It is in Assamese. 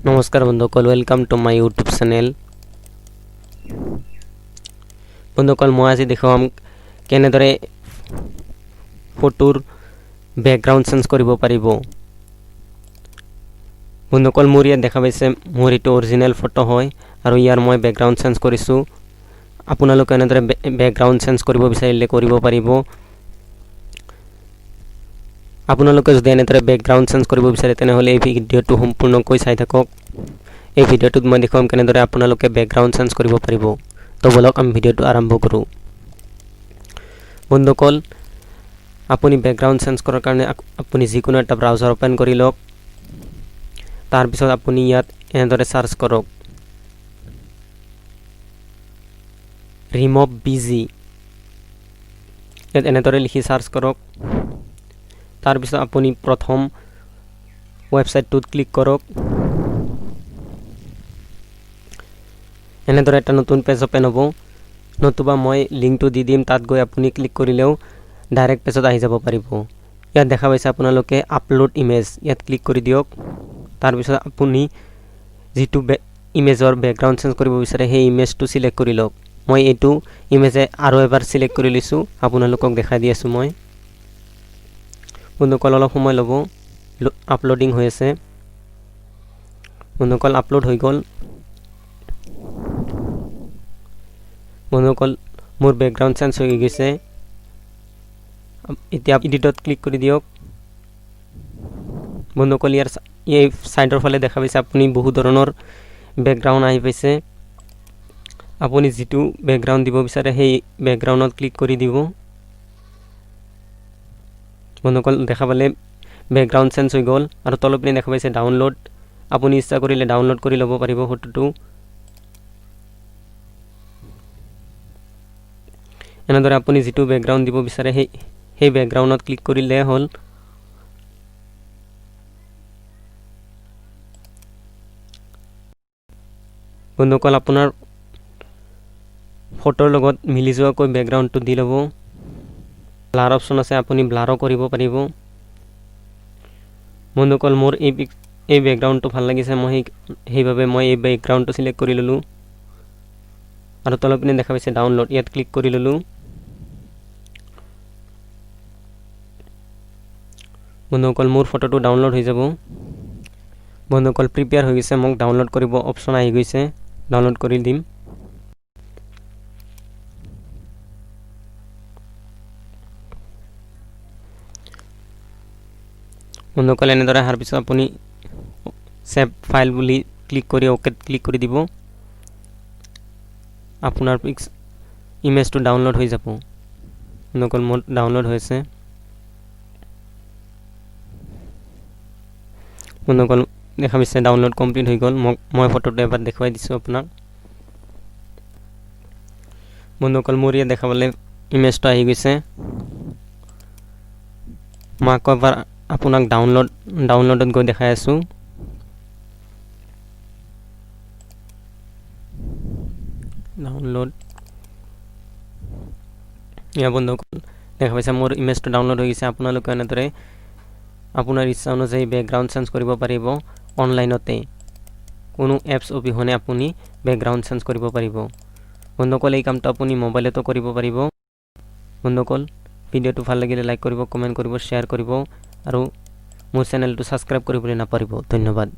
নমস্কাৰ বন্ধুসকল, welcome to my YouTube channel. বন্ধুসকল, মই আজি দেখুৱাম কেনেদৰে ফটোৰ বেকগ্ৰাউণ্ড চেঞ্জ কৰিব পাৰিব। বন্ধুসকল, মোৰ ইয়াত দেখা পাইছে, মোৰ এইটো অৰিজিনেল ফটো হয় আৰু ইয়াৰ মই বেকগ্ৰাউণ্ড চেঞ্জ কৰিছোঁ। আপোনালোকে এনেদৰে বেকগ্ৰাউণ্ড চেঞ্জ কৰিব বিচাৰিলে কৰিব পাৰিব। আপোনালোকে যদি এনেদৰে বেকগ্ৰাউণ্ড চেঞ্জ কৰিব বিচাৰে, তেনেহ'লে এই ভিডিঅ'টো সম্পূৰ্ণকৈ চাই থাকক। এই ভিডিঅ'টোত মই দেখুৱাম কেনেদৰে আপোনালোকে বেকগ্ৰাউণ্ড চেঞ্জ কৰিব পাৰিব। তো ব'লক, আমি ভিডিঅ'টো আৰম্ভ কৰোঁ। বন্ধুসকল, আপুনি বেকগ্ৰাউণ্ড চেঞ্জ কৰাৰ কাৰণে আপুনি যিকোনো এটা ব্ৰাউজাৰ অ'পেন কৰি লওক। তাৰপিছত আপুনি ইয়াত এনেদৰে চাৰ্চ কৰক, ৰিমভ বিজি। ইয়াত এনেদৰে লিখি চাৰ্চ কৰক। তাৰপিছত আপুনি প্ৰথম ৱেবছাইটটোত ক্লিক কৰক। এনেদৰে এটা নতুন পেজ অ'পেন হ'ব, নতুবা মই লিংকটো দি দিম, তাত গৈ আপুনি ক্লিক কৰিলেও ডাইৰেক্ট পেজত আহি যাব পাৰিব। ইয়াত দেখা পাইছে আপোনালোকে আপলোড ইমেজ, ইয়াত ক্লিক কৰি দিয়ক। তাৰপিছত আপুনি যিটো ইমেজৰ বেকগ্ৰাউণ্ড চেঞ্জ কৰিব বিচাৰে, সেই ইমেজটো চিলেক্ট কৰি লওক। মই এইটো ইমেজে আৰু এবাৰ চিলেক্ট কৰি লৈছোঁ, আপোনালোকক দেখাই দি আছোঁ মই। বন্ধুসকল, অলপ সময় ল'ব, আপলোডিং হৈ আছে। বন্ধুসকল, আপলোড হৈ গ'ল। বন্ধুসকল, মোৰ বেকগ্ৰাউণ্ড চেঞ্জ হৈ গৈছে। এতিয়া এডিটত ক্লিক কৰি দিয়ক। বন্ধুসকল, ইয়াৰ এই ছাইডৰ ফালে দেখা পাইছে আপুনি, বহু ধৰণৰ বেকগ্ৰাউণ্ড আহি পাইছে। আপুনি যিটো বেকগ্ৰাউণ্ড দিব বিচাৰে, সেই বেকগ্ৰাউণ্ডত ক্লিক কৰি দিব। বন্ধুসকল, দেখা পালে বেকগ্ৰাউণ্ড চেঞ্জ হৈ গ'ল। আৰু তলৰ পিনে দেখা পাইছে ডাউনলোড, আপুনি ইচ্ছা কৰিলে ডাউনলোড কৰি ল'ব পাৰিব ফটোটো। এনেদৰে আপুনি যিটো বেকগ্ৰাউণ্ড দিব বিচাৰে, সেই বেকগ্ৰাউণ্ডত ক্লিক কৰিলে হ'ল। বন্ধুসকল, আপোনাৰ ফটোৰ লগত মিলি যোৱাকৈ বেকগ্ৰাউণ্ডটো দি ল'ব। ব্লাৰ অপশ্যন আছে, আপুনি ব্লাৰো কৰিব পাৰিব। বন্ধুসকল, মোৰ এই বেকগ্ৰাউণ্ডটো ভাল লাগিছে, মই সেইবাবে মই এই বেকগ্ৰাউণ্ডটো চিলেক্ট কৰি ল'লোঁ। আৰু তলৰ পিনে দেখা পাইছে ডাউনলোড, ইয়াত ক্লিক কৰি ল'লোঁ। বন্ধুসকল, মোৰ ফটোটো ডাউনলোড হৈ যাব। বন্ধুসকল, প্ৰিপেয়াৰ হৈ গৈছে, মোক ডাউনলোড কৰিব অপশ্যন আহি গৈছে, ডাউনলোড কৰি দিম। বন্ধুসকল, এনেদৰে অহাৰ পিছত আপুনি ছেভ ফাইল বুলি ক্লিক কৰি অ'কেত ক্লিক কৰি দিব। আপোনাৰ ইমেজটো ডাউনলোড হৈ যাব। বন্ধুসকল, মোৰ ডাউনলোড হৈছে। বন্ধুসকল, দেখা পাইছে ডাউনলোড কমপ্লিট হৈ গ'ল। মোক মই ফটোটো এবাৰ দেখুৱাই দিছোঁ আপোনাক। বন্ধুসকল, মোৰ ইয়াত দেখা পালে ইমেজটো আহি গৈছে। মই আকৌ এবাৰ আপোনাক ডাউনলোডত গৈ দেখাই আছোঁ। ডাউনলোড, এয়া বন্ধুসকল, দেখা পাইছে মোৰ ইমেজটো ডাউনলোড হৈ গৈছে। আপোনালোকে এনেদৰে আপোনাৰ ইচ্ছা অনুযায়ী বেকগ্ৰাউণ্ড চেঞ্জ কৰিব পাৰিব অনলাইনতে। কোনো এপছ অবিহনে আপুনি বেকগ্ৰাউণ্ড চেঞ্জ কৰিব পাৰিব। বন্ধুসকল, এই কামটো আপুনি মোবাইলতো কৰিব পাৰিব। বন্ধুসকল, ভিডিঅ'টো ভাল লাগিলে লাইক কৰিব, কমেণ্ট কৰিব, শ্বেয়াৰ কৰিব আৰু মোৰ চেনেলটো ছাবস্ক্ৰাইব কৰিবলৈ নাপাহৰিব। ধন্যবাদ।